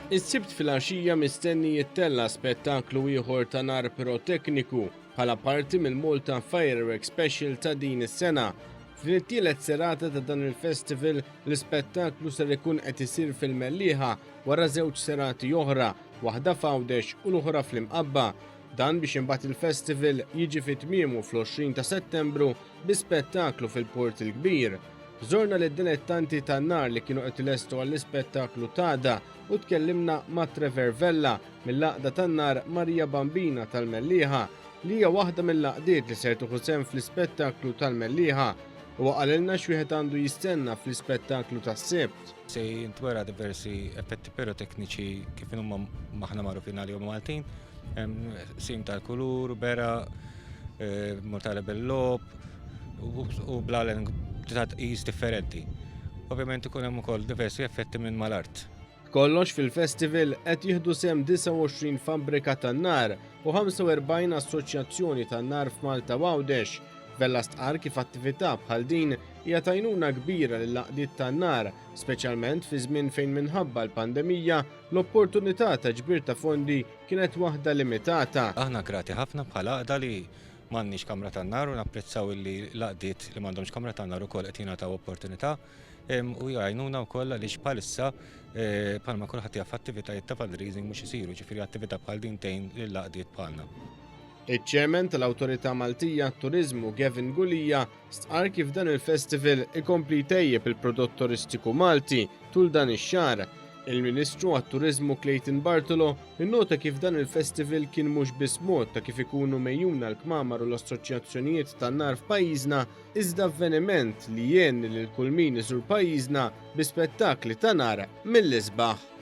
Is-Sibt filgħaxija mistenni jittella' spettaklu ieħor ta' nar pirotekniku bħala parti mill-Malta Fireworks Special ta' din is-sena. F'din it-tielet serata ta' dan il-festival, l-ispettaklu ser ikun qed isir fil-Mellieħa wara żewġ serati oħra, waħda f'Għawdex u l-oħra fl-Imqabba. Dan biex imbagħad il-festival jiġi fi tmiemu fl-20 ta' Settembru bi spettaklu fil-Port il-Kbir. Żorna lid-dilettanti tan-nar li kienu qed ilestu għall-ispettaklu t'għada u tkellimna ma' Trevor Vella mill-Għaqda tan-Nar Marija Bambina tal-Mellieħa li hija waħda mill-għaqdiet li ser tieħu sehem fl-ispettaklu tal-Mellieħa. Huwa qalilna x'wieħed għandu jistenna fl-ispettaklu tas-Sibt. Se jintwera diversi effetti pirotekniċi kif huma aħna magħrufin għalihom Maltin, sim tal-kulur, bera, eh, mortale bil-lob u blalen ta' tqis differenti. Ovvjament ikun hemm ukoll diversi effetti minn mal-art. B'kollox fil-festival qed jieħdu sehem 29 fabbrika tan-nar u 45 assoċjazzjoni tan-nar f'Malta u Għawdex. Vella stqarr kif attività bħal din hija t'għajnuna kbira lill-għaqdiet tan-nar, speċjalment fi żmien fejn minħabba l-pandemija l-opportunità ta' ġbir ta' fondi kienet waħda limitata. Aħna grati ħafna bħala għaqda li m'għandniex kamra tan-nar u napprezzaw illi l-għaqdiet li m'għandhomx kamra tan-nar ukoll qed jingħataw opportunità u hija għajnuna wkoll għaliex bħalissa eh, bħalma kulħadd jaf attivitajiet ta' fundraising mhux isiru, ġifieri attività bħal din tgħin lill-għaqdiet bħalna. Iċ-Chairman tal-Awtorità Maltija għat-Turiżmu Gavin Gulia stqarr kif dan il-festival ikompli jtejjeb il-prodott turistiku Malti tul dan ix-xahar. Il-Ministru għat-Turiżmu Clayton Bartolo innota kif dan il-festival kien mhux biss mod ta' kif ikunu megħjuna l-kmamar u l-assoċjazzjonijiet tan-nar f'pajjiżna iżda avveniment li jgħin lil kull min iżur pajjiżna bi spettakli ta' nar mill-isbaħ.